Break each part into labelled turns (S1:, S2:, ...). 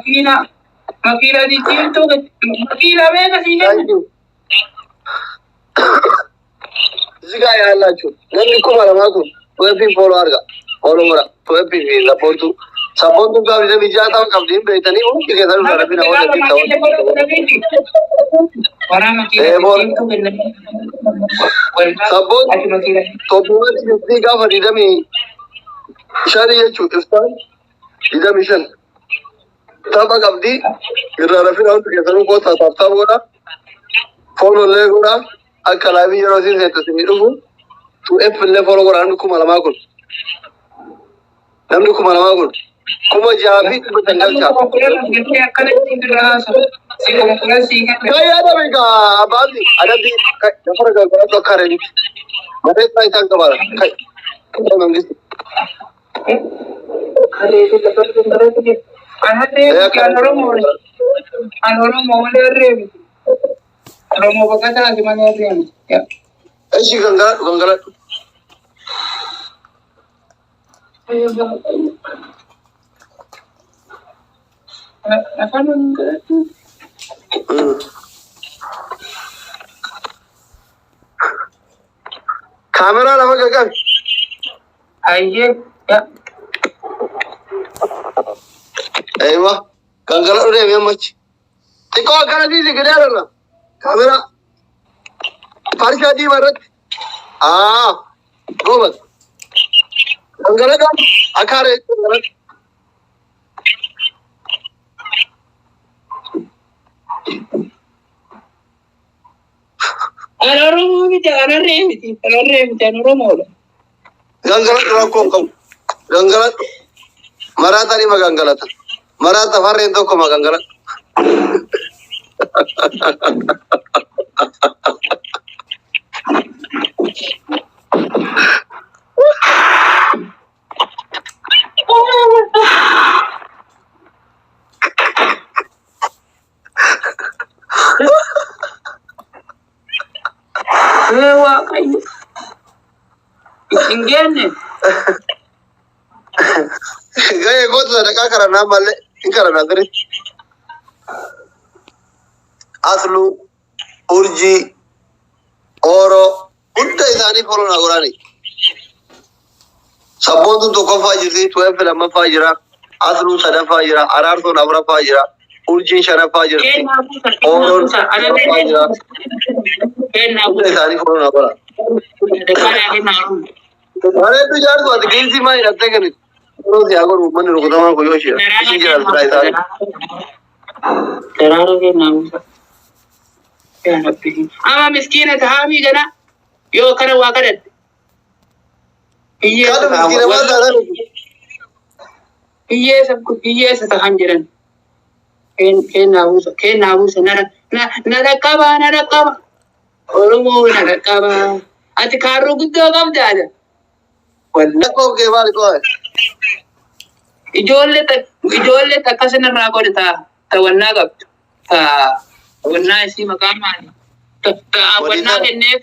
S1: Makiina makiina diddiimtuu makiina meeqa sii kenna?
S2: Thank you. እዚህ ጋር ያላችሁ namni 2000 kun weebbiin follow arga. Follow godha. Weebbii fi sabboontuu. Sabboontuun gaafa 26 qabdi hin beektanii hundi keessan irraa rafina waan ittiin ta'u.
S1: Waraa makiina diddiimtuu kenna.
S2: Sabboon
S1: Ati makiina.
S2: tokkummaatti jirtii gaafa 25 jechuun iftaan 25. Tapha qabdi irraa rafina hundi keessanuu kottaa tap tap godha. Follow illee godha. Akka live yeroo isin seentu isinii dhufu. 2F illee follow godha namni 2000 kun. Namni 2000 kun. 6500 galchaa. Kai adabi ka abaabni adabbi kai nafara gargaaratu akka hareenitti. Mareessaa isaan qabaara. Kai kai mangistu. Ee akka
S1: Oromoo baqataa malee harree miti.
S2: Eshi gangaladhu gangaladhu.
S1: Afaan gangaladhu.
S2: Kaameraa lafa qaqqabi.
S1: Ayyee.
S2: Eeywa gangaladhu deemi ammachi. Xiqqoo akkana siisi gidee irra. Kaameraa farshaa diimaa irratti. Aa goobas. Gangaladhu akka hareetti gangaladhu.
S1: An Oromoo miti, an harree miti, an harree miti, an Oromoodha.
S2: Gangaladhu rakkoo hin qabu. Gangaladhu. Maraataa dhima gangalata. Maraata farreen tokko ma gangaladhu.
S1: Ee Waaqayyo. Hin geenne.
S2: Gahee gootu sadaqaa kadhannaa malee hin kadhannaa sirriitti. Aslu, Urjii, Ooroo hunda isaanii follow naa godhani. Sabboontuun tokkoffaa jirti, 12 lammaffaa jira, Asluun sadaffaa jira, Araarsoon afuraffaa jira, Urjiin shanaffaa jirti,
S1: Kennaa buusa, kennaa
S2: Ooroon
S1: buusa.
S2: afuraffaa jira.
S1: Kennaa
S2: Hunda
S1: buusa.
S2: isaanii follow naa godha.
S1: Sadaqaa kennaa Oromoo.
S2: Bareedduu jaartu ati giilsii maa hidhattee kennitu? Yeroo si haa godhu uummanni rukutamaa kun yoo ishee
S1: Daraara
S2: ishiin jira
S1: kennaa
S2: biraa
S1: buusa.
S2: isaanii.
S1: Daraara kennaa buusa. Yaa Rabbi. Ama miskiina tahaamii gana yoo kana waa kadhatte. Hiyyeessa
S2: Kadhu
S1: ta'a.
S2: miskiina maal taatan?
S1: Hiyyeessa hiyyeessa tahan jedhan. Kennaa buusa. Kennaa buusa. Na na dhaqqaba na dhaqqaba. Oromoo na dhaqqaba. Ati kaarruu guddoo qabdaadha. Wallahi.
S2: Rakkoo kee maali qo'aa?
S1: Ijoollee ijoollee takka sinirraa godhe ta tawannaa qabdu. Ta wannaa isii maqaan maali? Ta ta wannaa
S2: Moderator.
S1: kenneef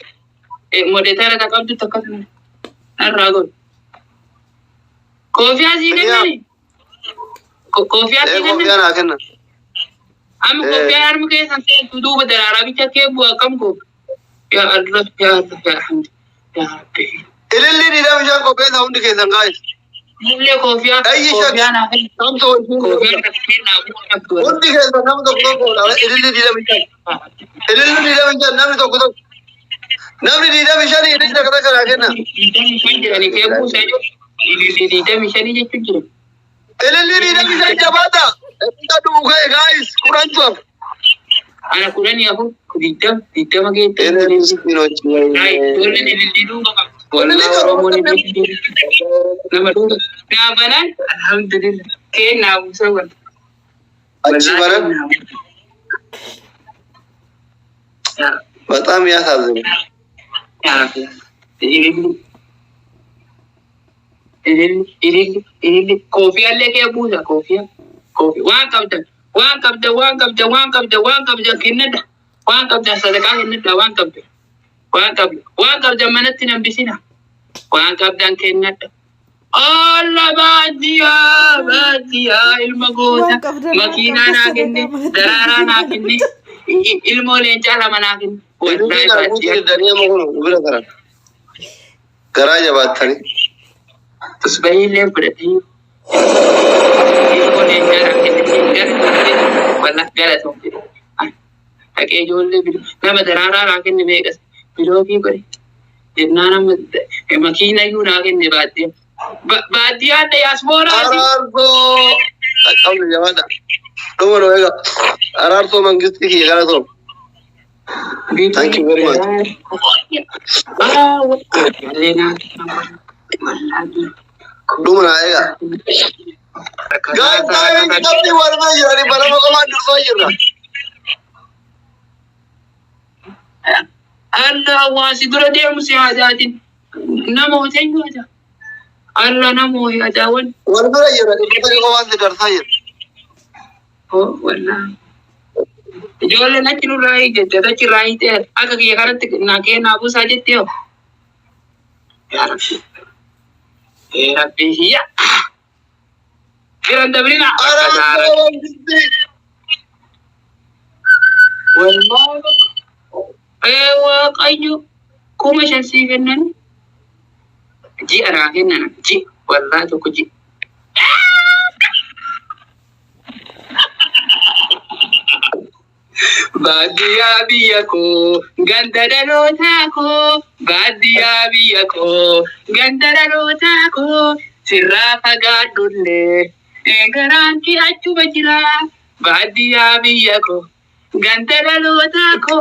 S1: moderator ta qabdu takka sinirraa godhe. Koofiyaa sii
S2: Yaa.
S1: kennani? Koofiyaa
S2: Ee
S1: sii
S2: koofiyaa
S1: kennan?
S2: naa kennan.
S1: Amma
S2: Ee.
S1: koofiyaan harma keessan seentu duuba daraaraa bicha kee bu'a akkam koo? Yaa Allah, yaa Allah, yaa Alhamdu, yaa Rabbi.
S2: Ililli 25 qopheessa hundi keessan gaa'is.
S1: Mullee koofiyaa
S2: Ayyi shak.
S1: koofiyaa naa kenna.
S2: Samsa wajjin.
S1: Koofiyaa naa kennaa bu'a qabdu.
S2: Hundi keessan nama tokko tokkodha. Ililli 25. Ililli 25 namni tokko tokko. Namni 25 ililli takka takka naa kenna.
S1: 25 jedhanii kee buusaa jiru. 25 jechuun jiru.
S2: Ililli 25 jabaata. Daqiiqaa dhumu ka'e gaa'is 10tu hafe.
S1: Ana 14 20 20 keetti.
S2: Ililli miskiinochi.
S1: Ijoolleen ilillii duuba qabdi. Wallahi Oromoon ilillii nama duuba. Gaafanaan alhamdulillah kennaa buusa wal.
S2: Achi baran በጣም ያሳዝናል።
S1: Ililli ililli koofiyaallee kee buusa koofiyaa koofi waan qabdan waan qabdan waan qabdan waan qabdan waan qabdan kennadha waan qabdan sadaqaa kennadha waan qabdan waan qabdan waan qabdan manatti nambisina waan qabdan kennadha. Alla baadiyyaa baadiyyaa ilma goota
S3: Waan qabdan waan
S1: makiinaa
S3: qabdan
S1: naa kenne
S3: sadaqa manatti
S1: daraaraa naa
S3: galchisiisaa.
S1: kenne ilmoo leencaa lama naa kenne.
S2: Ilmi
S1: Wallahi
S2: naa guutuu
S1: baadiyyaa.
S2: didanii amma kun bira taran. Garaa jabaattanii.
S1: Tusbahiillee fudhatee ilmoo leencaa naa kenne gara wallah galatoom jedhe. Dhaqee ijoollee nama daraaraa naa kenne meeqas bilookii godhe. Jennaan amma makiina iyyuu naa kenne baadiyyaa. Baadiyyaan diyaaspooraati.
S2: Araarsoo qaqqabni jabaadha. Dhuma nu eega. Araarsoo mangistii kiyya galatoom. Thank you very much. Dhuma naa eega. Guys, taa'ee qabxii waan irra jirani balama qofaan dursaa jirra.
S1: Alla hawaasi dura deemu si haadaatiin namoota eenyuudha. Alla namoota adaawwan.
S2: Wal bira jirra dhibba tokko qofaan si darsaa jirra.
S1: Wallaahi. Ijoolleen achi nurraa hiikte achi irraa hiikte akka kiyya kanatti naa kennaa buusaa jettee hoo. Yaa Rabbi. Yaa Rabbi hiyya. Jiran dabrina.
S2: Araarsoo mangistii.
S1: Wallaahi. Ee Waaqayyo 5,000 sii kennan ji'a naa kennan ji'a wallaahi tokko ji'a. Baadiyyaa biyya koo ganda dhalootaa koo baadiyyaa biyya koo ganda dhalootaa koo sirraa fagaadhullee garaan kee achuma jira baadiyyaa biyya koo ganda dhalootaa koo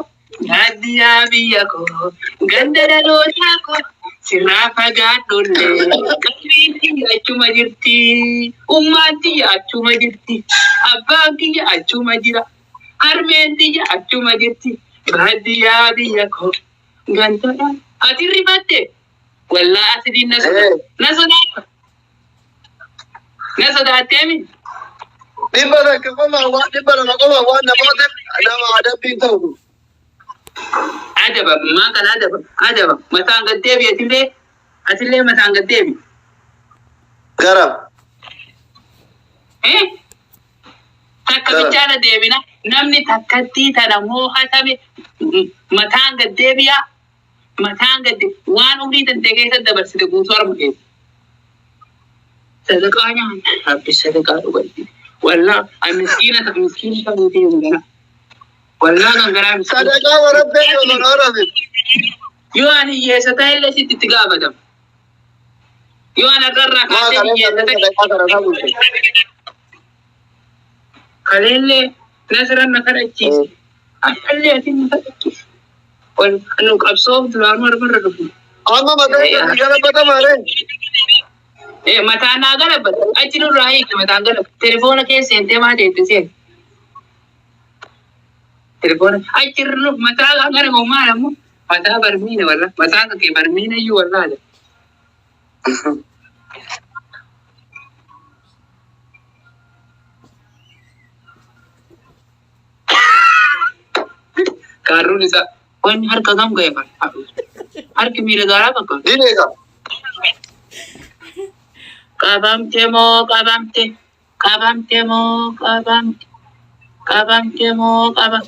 S1: baadiyyaa biyya koo ganda dhalootaa koo sirraa fagaadhullee qalbiin kiyya achuma jirti ummaan kiyya achuma jirti abbaan kiyya achuma jira. Harmeen tiyya achuma jirti. Baadiyyaa biyya koo ganda ati rifatte. Wallaa asiliin na sodaata. Na sodaata. Na sodaatteemi.
S2: 100 qofaan waan 200 qofaan waan namoota nama adabbiin ta'u.
S1: Adaba maa kana adaba adaba mataan gad deebi atillee atillee mataan gad deebi.
S2: Gara.
S1: Eh? Takka
S2: Gara.
S1: bichaana deebina namni takkattii tana moo'atame mataan gad deebi'a. Mataan gad waan umrii tantee keessa dabarsite guutuu harma keessa. Sadaqaa nyaanna. Rabbi sadaqaa dhugatti. Wallaa ani miskiina ta miskiina ta'uu ta'e gana. Wallaa kan garaa miskiina.
S2: Sadaqaa warabbee yoo loloorafi.
S1: Yoo ani hiyyeessa ta'e illee sitti itti gaafatama. Yoo ani har'arraa
S2: Maa
S1: kaasee
S2: kalee
S1: hiyyeessa
S2: kalee
S1: ta'e
S2: sadaqaa kadhataa bulte.
S1: kaleellee nasran na kadhachiise. Ammallee ati na kadhachiise. Wal nu qabsoof duraanuu harmarra dhufu.
S2: Amma mataa isaanii galabbata malee.
S1: Eh mataan naa galabbata. Achi nurraa hiike mataan galabbata. Telefoona keessa seentee maa deette seen. Telefoona achi irra mataa kan gara maal ammoo mataa barmiina walla mataan kan kee barmiina iyyuu wallaa jedha. Kaarruun isaa wanni harka kam ga'e bara. Harki miila gaaraa fakkaata.
S2: Dineeka.
S1: Qabamte moo qabamte qabamte moo qabamte qabamte moo qaba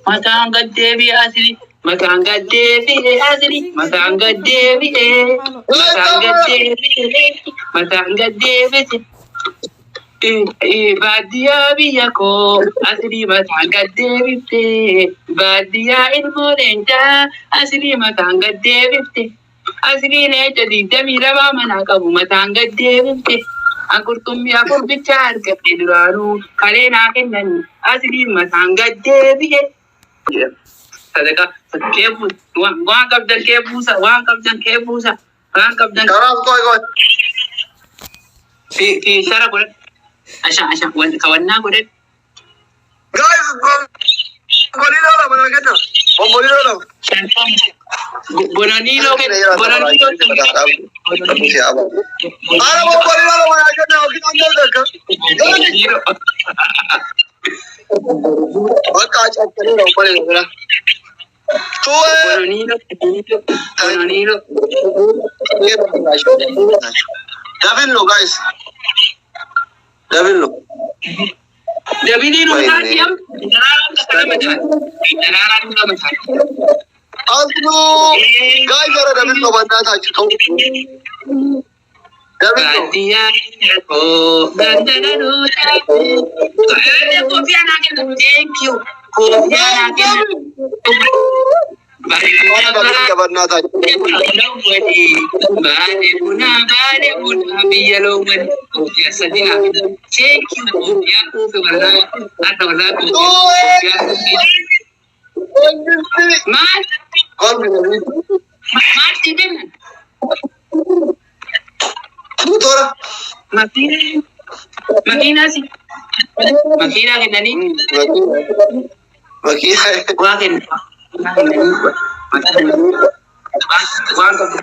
S1: mataan gad deebi'e asili mataan gad deebi'e asili mataan gad deebi'e mataan gad deebi'e mataan gad deebi'e. Baadiyyaa biyya koo asili mataan gad deebifte baadiyyaa ilmoo leencaa asili mataan gad deebifte. Asili leenca 22 manaa qabu mataan gad deebifte. An qurxummii afur bichaa argadhe duraanuu kalee naa kennan asili mataan gad deebi'e. Sadaqaa kee buusa waan qabdan kee buusa waan qabdan kee buusa waan qabdan
S2: Karaaf qoy qoy.
S1: fi shara godhadhu. Asha asha kawannaa godhadhu.
S2: Guys, bomboliinoo lama naa kenna. Bomboliinoo lama.
S1: Bononiiloo kenna bononiiloo
S2: Ara bomboliinoo lama naa kenna yookiin ammoo takka. Bakka caccabee bomboliinoo bira. Tuwee.
S1: Bononiiloo bononiiloo.
S2: Double no guys. Double no.
S1: Dabiliin utaati am daraaraan takka lama taate. Daraaraan lama taate.
S2: Asnu guys ara double no bannaataችሁ ተው። Double no.
S1: Baadiyyaa koo ganda Kofiyaa naa kenna. Thank you. Kofiyaa naa kenna.
S2: Bara double bannaataችሁ.
S1: Baale bunaa baale bunaa biyya loowwan kofiyaa sadii naa kenna. Thank you. Kofiyaa kuufe wallaa har'a wallaa kofiyaa kuufe. Maal maal si kennan?
S2: Motora.
S1: Makiinaa makiinaa si makiinaa kennanii
S2: Makiina.
S1: waa kennan. Waan qabu.